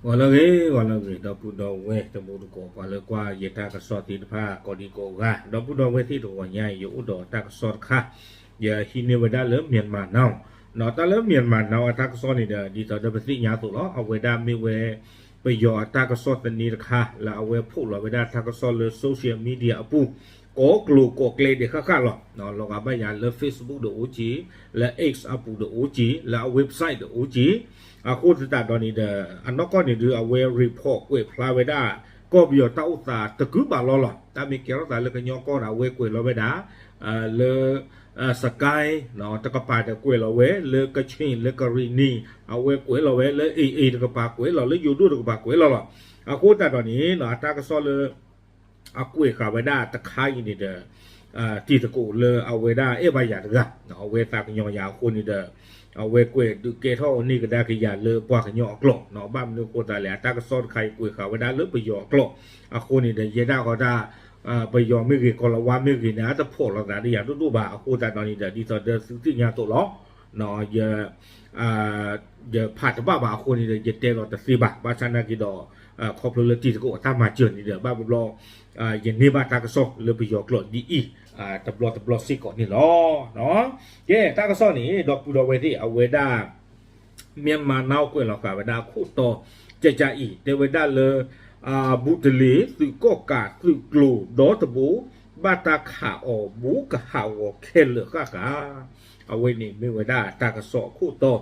ဂီၤလၢအဂ့ၤ ဂီၤလၢအဂ့ၤ ဒီပုၢ်ဒီဝဲၢ်တံၤသကိး ပှၤလၢကွၢ်ယတၢ်ကစီၣ်သ့ၣ်တဖၣ် ကိးဒံကိးဂၤ ဒီပုၢ်ဒီဝဲၢ်သ့ၣ်တဂီၤညါအံၤ ယအိၣ်ဒီးတၢ်ကစီၣ်တခါ ယဟံးန့ၢ်ဝဲဒၣ်လၢ Myanmar Now နီၤ တၢ်လၢ Myanmar Now အတၢ်ကစီၣ်န့ၣ်ဒီး ဒ်သိးဒီးပသ့ၣ်ညါအသိးလီၤ အဝဲဒၣ်မ့ၢ်ဝဲ ပယီၤအတၢ်ကစီၣ်သန့တခါ လၢအဝဲဖီၣ်လီၤဝဲဒၣ်တၢ်ကစီၣ်လၢ social media အပူၤ ကိးကျိၤကိးကျဲဒဲးဃၣ်ဃၣ်လီၤ. လီၤဂာ်ဘၣ်ယၤလၢ Facebook ဒီးအိၣ်က့ၤ, လၢ X အပူၤဒီးအိၣ်က့ၤ, လၢအ website ဒီးအိၣ်က့ၤ, အဃိသတးဒီးန့ၣ်ဒီး အနီၢ်ကီၢ်န့ၣ်ဒုး အဝဲ report ကွဲးဖျါဝဲဒၣ် ကီၢ်ပယီၤတၢ်အိၣ်သးတကုဘၣ်လီၤလီၤ. တၢ်မ့ၢ်ကဲထီၣ်သးလၢကညီကီၢ်ဒီး အဝဲကွဲးလီၤဝဲဒၣ် လၢ Sky တကပၤဒီးကွဲးလီၤဝဲ လၢ Kachin လၢ Karenni အဝဲကွဲးလီၤဝဲ လၢ AA တကပၤကွဲးလီၤ လၢယိၤဒိၣ်တကပၤကွဲးလီၤလီၤ. အဃိသတးဒီးန့ၣ် အတၢ်ကစီၣ်လၢ အကွဲးဃာ်ဝဲဒၣ်တခါအံၤန့ၣ်ဒီး တံၤသကိးလၢအဝဲဒၣ်အဲၣ်ဘၣ်ယၤတဂၤ အဝဲသးကညီၤယၤအဃိန့ၣ်ဒီး အဝဲကွဲးဒုးကဲထီၣ်န့ၢ်ကဒါက့ၤယၤလၢပှၤကညီအကျိာ် ဘၣ်မနုၤအဃိသတးလဲၣ် အတၢ်ကစီၣ်တခါအံၤကွဲးဃာ်ဝဲဒၣ်လၢပယီၤအကျိာ် အဃိန့ၣ်ဒီး ယဲဒၣ်ဃီတၢ် ပယီၤမ့ၢ်ဂ့ၤ ကီၤလၤဝါမ့ၢ်ဂ့ၤန့ၣ် အတဖီၣ်လိာ်သးဒီးယၤဒိၣ်ဒိၣ်ဘၣ် အဃိသတးဒီးန့ၣ်ဒီး ဒ်သိးဒီးသုသ့ၣ်ညါအသိးလီၤ. ယ ယဖးတဘၣ်ဘၣ်အဃိန့ၣ်ဒီး ယတဲလီၤတသ့ဘၣ်. ဘၣ်ဆၣ်နာ်က့ဒီး ခီဖျိလၢတံၤသကိးအတၢ်မၤစၢၤန့ၣ်ဒီး ဘၣ်ဘျီဘျီ ယန့ၢ်ဘၣ်တၢ်ကစီၣ်လၢပယီၤကျိာ်ဒ်အံၤ တဘျီတဘျီစ့ၢ်ကီးန့ၣ်လီၤ. ကဲ တၢ်ကစီၣ်န့ၣ် ဒီပုၢ်ဒီဝဲၢ်သ့ၣ် အဝဲဒၣ် Myanmar Now ကွဲးလီၤဃာ်ဝဲဒၣ်အခိၣ်တီ ကကအံၤ တဲဝဲဒၣ်လၢ ဘူးတလ့ၤ သုးကီၣ်ကးသုးကျိၤဒီတဘိ ဘၣ်တၢ်ခးအီၤ ဘူးကဟးဂီၤခဲလၢာ်ဃၣ်ဃၣ် အဝဲန့ၣ်မ့ၢ်ဝဲဒၣ်တၢ်ကစီၣ်အခိၣ်တီ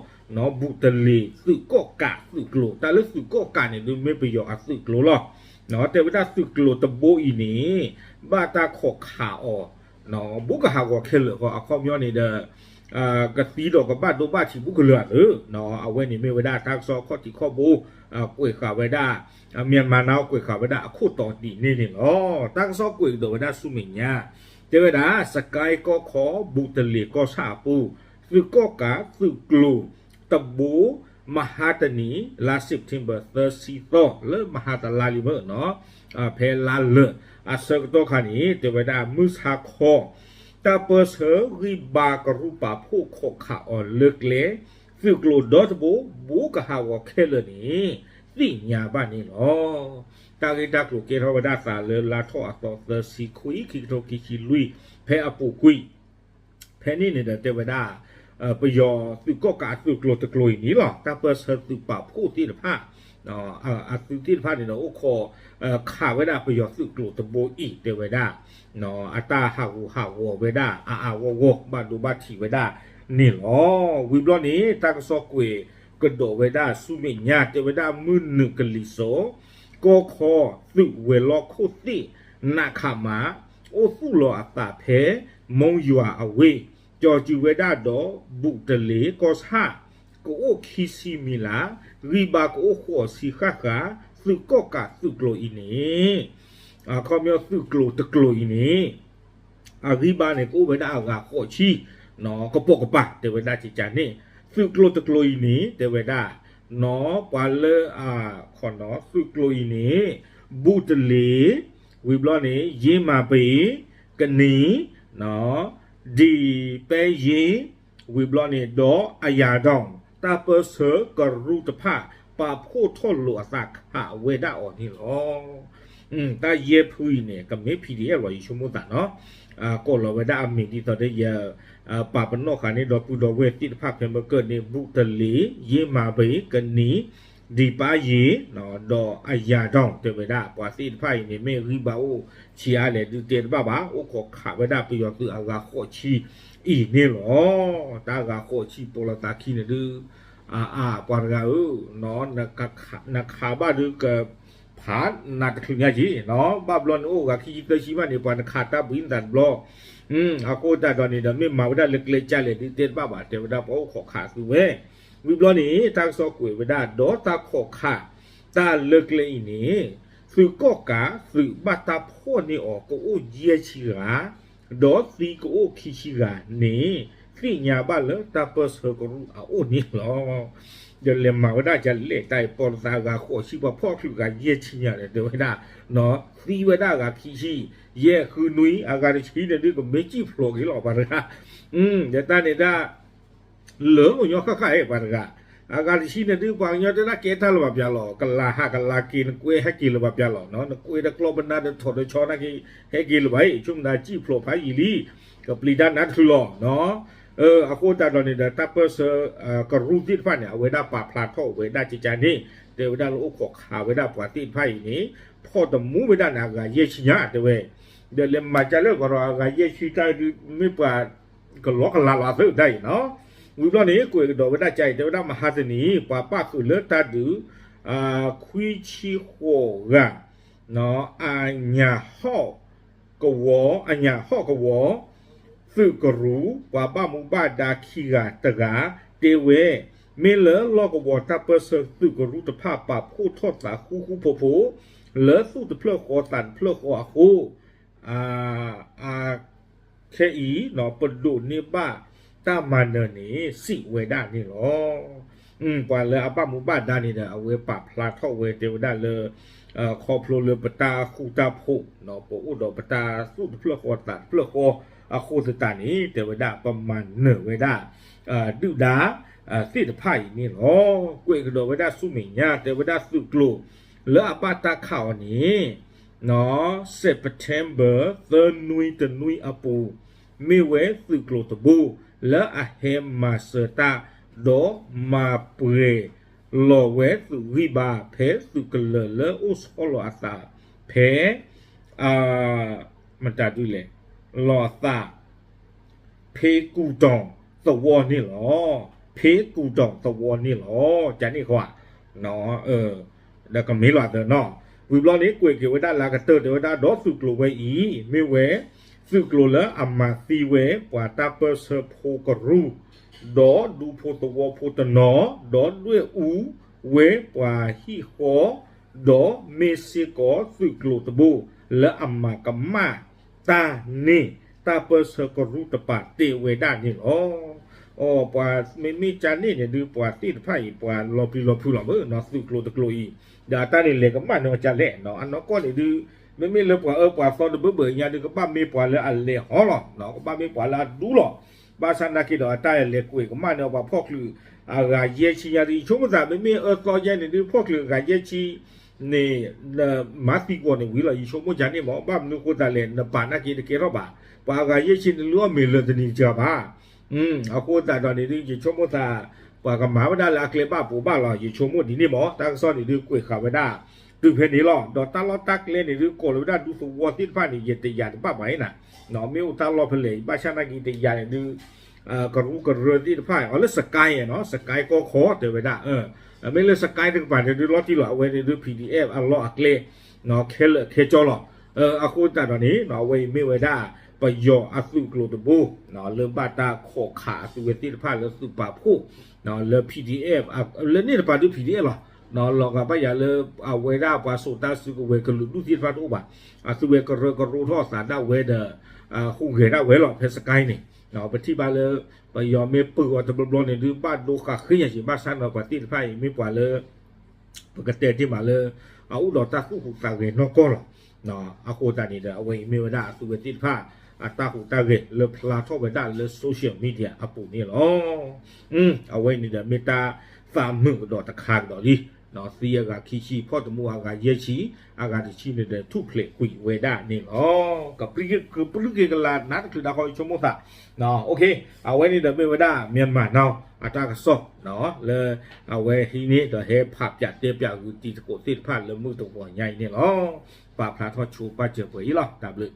ဘူးတလ့ၤသုးကီၣ်ကးသုးကျိၤ တၢ်လၢသုးကီၣ်ကးန့ၣ်ဒုးမ့ၢ်ပယီၤအသုးကျိၤလီၤ. တဲဝဲဒၣ်သုးကျိၤတဘိအံၤန့ၣ် ဘၣ်တၢ်ခိးခးအီၤ ဘူးကဟးဂီၤခဲလၢာ်ဃီ အခီပညီန့ၣ်ဒီး ကသံဒီးကဘၣ်ဒိဘၣ်ထံးဘူးကလၢာ်လၢ အဝဲန့ၣ်မ့ၢ်ဝဲဒၣ်တၢ်ကစီၣ်ခီၣ်ထံးခီၣ်ဘိ ကွဲးဃာ်ဝဲဒၣ် Myanmar Now ကွဲးဃာ်ဝဲဒၣ်အခိၣ်တီဒ်န့ၣ်န့ၣ်လီၤ. တၢ်ကစီၣ်ကွဲးကဒီးဝဲဒၣ်ဆူမဲာ်ညါ တဲဝဲဒၣ် စကဲကီၢ်ခီ ဘူးတလ့ၤကီၢ်ဆၣ်အပူၤ သုးကီၣ်ကးသုးကျိၤတဘိ မဟါတနံၤ လါ September သၢဆံသီ လၢမဟါတလါလံမ့ၢ်နီၤ ဖဲလါလၢာ်အဆၢကတီၢ်ခါန့ၣ် တဲဝဲဒၣ်မုၢ်ဆါခီ တၢ်ပၢဆှၢဂံၢ်ဘါကရူၢ်ပာ်ဖှိၣ်ခိးခးအီၤလၢကျဲ သုးကျိၤဒီတဘိ ဘူးကဟးဂီၤခဲလၢာ်န့ၣ် သ့ၣ်ညါဘၣ်န့ၣ်လီၤ. တၢ်ဂ့ၢ်တၢ်ကျိၤကဲထီၣ်ဝဲဒၣ်သးလၢလါထီၣ်အသီသၢဆံခွံ ခံကထိခံဆံလွံၢ် ဖဲအပူၤကွံာ် ဖဲန့ၣ်န့ၣ်ဒီးတဲဝဲဒၣ် ပယီၤသုးကီၣ်ကးအသုးကျိၤတကျိၤအံၤန့ၣ်လီၤ တၢ်ပၢဆှၢသုးပာ်ဖှိၣ်သ့ၣ်တဖၣ် အသုးသ့ၣ်တဖၣ်န့ၣ်ဒီး အိၣ်ခိး ခးဝဲဒၣ်ပယီၤသုးကျိၤတဘိအံၤ တဲဝဲဒၣ် အတၢ်ဟးဂူာ်ဟးဂီၤဝဲဒၣ် အါအါဂီၢ်ဂီၢ် ဘၣ်ဒိဘၣ်ထံးဝဲဒၣ်န့ၣ်လီၤ. ဝံၤဘျီန့ၣ် တၢ်ကစီၣ်ကွဲးကဒီးဝဲဒၣ်ဆူမဲာ်ညါ တဲဝဲဒၣ်မုၢ်နုာ်ကလံၤစိး ကီၢ်ခီသုးဝဲၤလီၢ်ခိၣ်သ့ၣ် နးခးမး အိၣ်သူၣ်လီၤအသးဖဲ မိယွၤအဝ့ၢ် ကၠီၤစုၤဝဲဒၣ်ဒီး ဘူးတလ့ၤကီၢ်ဆၣ် ကအိၣ်ခံဆံမံၤလၢ် ဂံၢ်ဘါကအိၣ်ဃိးဆံဃၣ်ဃၣ် သုးကီၣ်ကးသုးကျိၤအံၤန့ၣ် အခီပညီသုးကျိၤတကျိၤအံၤန့ၣ် အဂံၢ်ဘါန့ၣ် ကအိၣ်ဝဲဒၣ်အဂၤဃိးဆံ ကပိာ်ကပၤ တဲဝဲဒၣ်ကကန့ၣ် သုးကျိၤတကျိၤအံၤန့ၣ် တဲဝဲဒၣ် နီၢ် ပှၤလၢ ခီနီၢ် သုးကျိၤအံၤန့ၣ် ဘူးတလ့ၤ ဝံၤဘျီန့ၣ် ယ့မၤပ့ၤ ကနံၤ ဒံးပဲယ့ ဝံၤဘျီန့ၣ်ဒီးအယၤဒီး တၢ်ပၢဆှၢကရူၢ်တဖၣ် ပာ်ဖှိၣ်ထီၣ်လိာ်အသးခးဝဲဒၣ်အီၤန့ၣ်လီၤ. တၢ်ယဲၢ်ဖုအံၤန့ၣ် ကမ့ၢ် PDF လီၤ ယဆိကမိၣ်သးနီၤ ကိးလီၤဝဲဒၣ်အမံၤဒ်သိးဒီးယ ပာ်ပနီၣ်ဃာ်န့ၣ်ဒီပုၢ်ဒီဝဲၢ်သ့ၣ်တဖၣ်ဖဲမ့ၢ်ကၢၢ်န့ၣ် ဘူးတလ့ၤ ယ့မၤပ့ၤ ကနံၤ ဒံးပါယ့ၤ ဒီးအယၤဒီး တဲဝဲဒၣ် ပှၤသ့ၣ်တဖၣ်အံၤန့ၣ် မ့ၢ်ဂံၢ်ဘါအိၣ်ဆံးအါလဲၣ်ဒုးတဲတဘၣ်ဘၣ် အိၣ်ခိးခးဝဲဒၣ်ပယီၤသုးအဂၤဃိးဆံအံၤန့ၣ်လီၤ. တၢ်ဂၤဃိးဆံပိာ်လိာ်သးခံန့ၣ်ဒုး အါအါ ပှၤတဂၤဧၢ, နခးဘၣ်ဒုးက ဖးနၤတချုးညါက့ၤနီၤ, ဘၣ်ဘျီန့ၣ်အိၣ်ဂၤခံဆံသၢဆံဘၣ်န့ၣ် ပှၤနခးတၢ်ဘှံးနသးတဘျီ, အဃိသတးဒီးန့ၣ်ဒီး မ့ၢ်မၤဝဲဒၣ်လၢကျဲကၢ်လဲၣ်ဒုးတဲတဘၣ်ဘၣ် တဲဝဲဒၣ်ပှၤအိၣ်ခိးခးသုဝဲ, ဝံၤဘျီန့ၣ် တၢ်ကစီၣ်ကွဲးဝဲဒၣ် ဒီးတၢ်ခိးခး တၢ်လၢကျဲအံၤန့ၣ် သုးကီၣ်ကးသုးဘၣ်တၢ်ဖီၣ်န့ၢ်အီၤကအိၣ်ယဲၢ်ဆံဂၤ ဒီးသံကအိၣ်ခံဆံဂၤန့ၣ် သ့ၣ်ညါဘၣ်လၢတၢ်ပၢဆှၢကရူၢ်အအိၣ်န့ၣ်လီၤ. ဒီးလဲၤမၤဝဲဒၣ်ကလဲၣ် တၢ်အံၤပိာ်လိာ်သးအဂၤဃိးဆံ ပှၤဖီၣ်ချုးဂၤယဲၢ်ဆံညါဒီး တဲဝဲဒၣ် သံဝဲဒၣ်အဂၤခံဆံ, ယဲၢ်ဃုနွံ အဂၤတဆံန့ၣ်ဒုးကမ့ၢ်စံၣ်ဖျိးက့ၤလီၤ ပှၤတဂၤ, ဒီးတၢ်န့ၣ်ဒၣ် လၢာ်လီၤညီဃၣ်ဃၣ်အံၤ ပှၤတဂၤ, အဂၤတဆံန့ၣ်ဒုး ပှၤကညီတဲဒၣ်ကဲတၢ်လၢၤဘၣ်ပျၢ်လီၤ, ကလၤဟးကလၤက့ၤ နကွဲဟဲက့ၤလၢၤဘၣ်ပျၢ်လီၤ, နကွဲးတကျီပနၢ်တထီၣ်တဆီနာ်က့ ဟဲက့ၤလၢၤဘၣ်အံၤ, ဆိကမိၣ်သးစံၣ်ဖျိးဖးယံာ်လံ, ကပျံၤတၢ်နါတချုးလီၤ. အဃိသတးဒီးန့ၣ်ဒီး တၢ်ပၢၢ်ဆၢ ကရူၢ်သ့ၣ်တဖၣ်န့ၣ် အဝဲဒၣ်ပာ်ဖျါထီၣ်ဝဲဒၣ်ကကန့ၣ် တဲဝဲဒၣ်လၢအိၣ်ခိးခးဝဲဒၣ်ပှၤသ့ၣ်တဖၣ်အံၤန့ၣ် ဖီၣ်တမူဝဲဒၣ်န့ၣ် အဂၤယဲၢ်ဆံညါတဲဝဲ, ဒီးလဲၤမၤကၢလၢကီးဒီး အဂၤယဲၢ်ဆံတၢ်ဒုး မ့ၢ်ပှၤကလီကလၤလီၤအသၢတၢ်အံၤနီၤ. ဝံၤဘျီန့ၣ် ကွဲးကဒီးဝဲဒၣ်ကါအံၤ တဲဝဲဒၣ်မဟါတနံၤ ပှၤပၣ်ဃုာ်လၢတၢ်ဒုး ခွံဆံဃိးဂၤ အညၣ်ဟီၣ်ကဝီၤ အညၣ်ဟီၣ်ကဝီၤ သုးကရူၢ် ပှၤဘၣ်မူဘၣ်ဒါခံဂၤတဂၤ တဲဝဲ, မ့ၢ်လၢလီၢ်ကဝီၤတၢ်ပၢၢ်ဆၢသုးကရူၢ်တဖၣ်ပာ်ဖှိၣ်ထီၣ်သးဃူဃူဖိးဖိး လၢသူၣ်တဖျၢၣ်ဃီသးတဖျၢၣ်ဃီအဃိ အ ခဲအံၤ ပဒိးန့ၢ်ဘၣ်တၢ်မၤနၢၤန့ၣ် စံးဝဲဒၣ်န့ၣ်လီၤ. ပှၤလၢအဘၣ်မူဘၣ်ဒါန့ၣ်ဒီး အဝဲပာ်ဖျါထီၣ်ဝဲတဲဝဲဒၣ်လၢ ခီဖျိလၢပတၢ်ဃူတၢ်ဖိး ပအိၣ်ဒီးပတၢ်သူၣ်တဖျၢၣ်ဃီသးတဖျၢၣ်ဃီအဃိသတးန့ၣ် တဲဝဲဒၣ်ပမၤနၢၤဝဲဒၣ် ဒုၣ်ဒါ သ့ၣ်တဖၣ်အံၤန့ၣ်လီၤ. ကွဲးကဒီးဝဲဒၣ်ဆူမဲာ်ညါ တဲဝဲဒၣ်သုးကျိၤ လၢအဘၣ်တၢ်ခးအီၤန့ၣ် September သၢနွံတနွံအပူၤ မ့ၢ်ဝဲသုးကျိၤတဘိ လၢအဟဲမၤစၢၤတၢ် ဒီးမၤပှဲၤလီၤဝဲသုးဂံၢ်ဘါ ဖဲသုးကလၢၤလၢအိၣ်ဆီလီၤအသး ဖဲ မတၤဒုလဲၣ် လီၤအသး ဖ့ကူၣ်တီၢ်သဝီန့ၣ်လီၤ. ဖ့ကူၣ်တီၢ်သဝီန့ၣ်လီၤ. ကန့ၣ်ဃီ ဒီးကမ့ၢ်လီၤသနီၤ. ဝံၤဘျီန့ၣ် ကွဲးက့ၤဝဲဒၣ်လၢအကတၢၢ် တဲဝဲဒၣ်ဒီးသုးကျိၤဝဲအံၤ မ့ၢ်ဝဲ သုးကျိၤလၢအမၤသံဝဲ ပှၤတၢ်ပၢၢ်ဆၢဖိကရူၢ် ဒီးဒူဖိသဝီဖိတနီၤ ဒီးဒွဲၣ်အူဝဲပှၤဟံၣ်ဃီ ဒီးမ့ၢ်စ့ၢ်ကီးသုးကျိၤတဘိ လၢအမၤကမၣ်တၢ်န့ၣ် တၢ်ပၢၢ်ဆၢကရူၢ်တပၤတဲဝဲဒၣ်န့ၣ်လီၤ. အ ပှၤမ့မ့ၢ်ကန့ၣ်န့ၣ်ဒုး ပှၤသ့ၣ်တဖၣ်အံၤ ပှၤလီၤပျံၤလီၤဖုးလီၤမ့ၢ်နီၤ သုးကျိၤတကျိၤအံၤ ဒီးအတၢ်န့ၣ်လဲၤကမၣ်န့ၢ်အီၤကလဲၣ်နီၤ အနီၢ်ကီၢ်န့ၣ်ဒုး မ့မ့ၢ်လၢပှၤအၢပှၤသီတဘၢဘၢညါဒုး ကဘၣ်မ့ၢ်ပှၤလၢအလဲၤဟီလီၤ ကဘၣ်မ့ၢ်ပှၤလၢအဒူလီၤ. ဘၣ်ဆၣ်နာ်က့ဒီးအတၢ်လဲၤကွဲးကမၣ်န့ၢ်အီၤပှၤဖီၣ်ချုး အဂၤယဲၢ်ဆံညါဒုး ယဆိကမိၣ်သး မ့မ့ၢ်အၢသီယဲန့ၣ်ဒုး ဖီၣ်ချုးအဂၤယဲၢ်ဆံ န့ၣ် မၤသံကွီၢ်န့ၣ်ဝံၤလီၤ ယဆိကမိၣ်ကန့ၣ်မ့ၢ် ဘၣ်မနုၤဃိသတးလဲၣ် နပာ်နာ်က့တကဲထီၣ်ဘၣ် ပှၤအဂၤယဲၢ်ဆံန့ၣ် လုၢ်အီၣ်မ့ၤလၢာ်တနံၤတစှၤဘၣ် အဃိသတးဒီးန့ၣ်ဒုး ယဆိကမိၣ်သး ပှၤကမၤဝဲဒၣ်လၢအကျဲဘၣ်ပိၤဘၣ်လီၤ ယဆိကမိၣ်ဒ်န့ၣ်မ့ၢ် တၢ်ကစီၣ်န့ၣ်ဒုးကွဲးဃာ်ဝဲဒၣ် တုၤဖဲန့ၣ်လီၤ ဒီးတၢ်လီၢ်တၢ်ကျဲန့ၣ်ဒုး ကိးလီၤဝဲဒၣ်ဒူသဝီသ့ၣ်တဖၣ်န့ၣ် ယတယာ်တဘၣ်ဘၣ်အံၤနၤ မ့ၢ်အိၣ်တၢ်လီၢ်ဖဲလဲၣ် ဘၣ်ဆၣ်နာ်က့တယာ်န့ၣ်ဒုး ကရူၢ်ကရၢသ့ၣ်တဖၣ် အီၤလၢ Sky နီၤ Sky ကီခီတဲဝဲဒၣ် မ့ၢ်လၢ Sky တကပၤန့ၣ်ဒုး လီၤတံၢ်လီၤ အဝဲန့ၣ်ဒုး ပီၣ်ဒံၣ်အဲၣ် အလီၢ်အကျဲ ခဲလၢာ်ခဲကၠီလီၤ. အဃိသတးဒီးန့ၣ် အဝဲအံၤမ့ၢ်ဝဲဒၣ် ပယီၤအသုးကျိၤတဘိ လၢဘၣ်တၢ်ခိးခးအသုးဝဲသ့ၣ်တဖၣ်လၢသုးပာ်ဖှိၣ် လၢ ပီၣ်ဒံၣ်အဲၣ် လၢန့ၣ်တပၤဒုး ပီၣ်ဒံၣ်အဲၣ် လီၤ လီၤဂာ်ဘၣ်ယၤလၢ အဝဲဒၣ်ပှၤစိာ်တၢ်စုကဝဲၤကလုာ်ဒူၣ်သ့ၣ်တဖၣ်တအိၣ်ဘၣ် အသုးဝဲကရၢကရိထီၣ်အသးဒၣ်ဝဲဒီး ဟူးဂဲၤဒၣ်ဝဲလီၤ ဖဲ Sky န့ၣ် ပထံၣ်ဘၣ်လၢ ပယီၤမ့ၢ်ပုၢ်အီၤတဘျီဘျီန့ၣ်ဒုး ဘၣ်ဒိဃာ်ဃ့ယၤက့ၤ ဘၣ်ဆၣ်န့ၣ်ပှၤသ့ၣ်တဖၣ်အံၤမ့ၢ်ပှၤလၢ ပကတဲတ့ၢ်မးလၢ အအိၣ်ဒီးတၢ်သူၣ်ဟူးသးဂဲၤနီၢ်ကီၢ်လီၤ. အဃိသတးန့ၣ်ဒီး အဝဲအံၤမ့ၢ်ဝဲဒၣ်အသုးဝဲသ့ၣ်တဖၣ် အတၢ်ဟူးတၢ်ဂဲၤလၢဖျါထီၣ်ဝဲဒၣ်လၢ social media အပူၤန့ၣ်လီၤ. အဝဲအံၤန့ၣ်ဒီးမ့ၢ်တၢ်သးမုာ်ကဒီးတခါကဒီးလံ. သံအဂၤခံဆံ ဖီၣ်တမူအဂၤယဲၢ်ဆံ အဂၤတဆံန့ၣ်ဒီး ထူၣ်ဖျဲးကွံာ်ဝဲဒၣ်န့ၣ်လီၤ. ကပြုၢ်က့ၤကလၤနါတချုးဒၣ်ဃီ ယဆိကမိၣ်သး အဝဲန့ၣ်ဒီးမ့ၢ်ဝဲဒၣ် Myanmar Now အတၢ်ကစီၣ် လၢ အဝဲဟံးန့ၢ်ဒီးဟဲဖးပၠးတဲပၠးဂုာ်တံၤသကိးသ့ၣ်တဖၣ်လၢမုၢ်တဂီၤညါအံၤန့ၣ်လီၤ. ပာ်ဖျါထီၣ်ဆိပာ်စၢၤပှဲၤအံၤလီၤ. တၢ်ဘျုး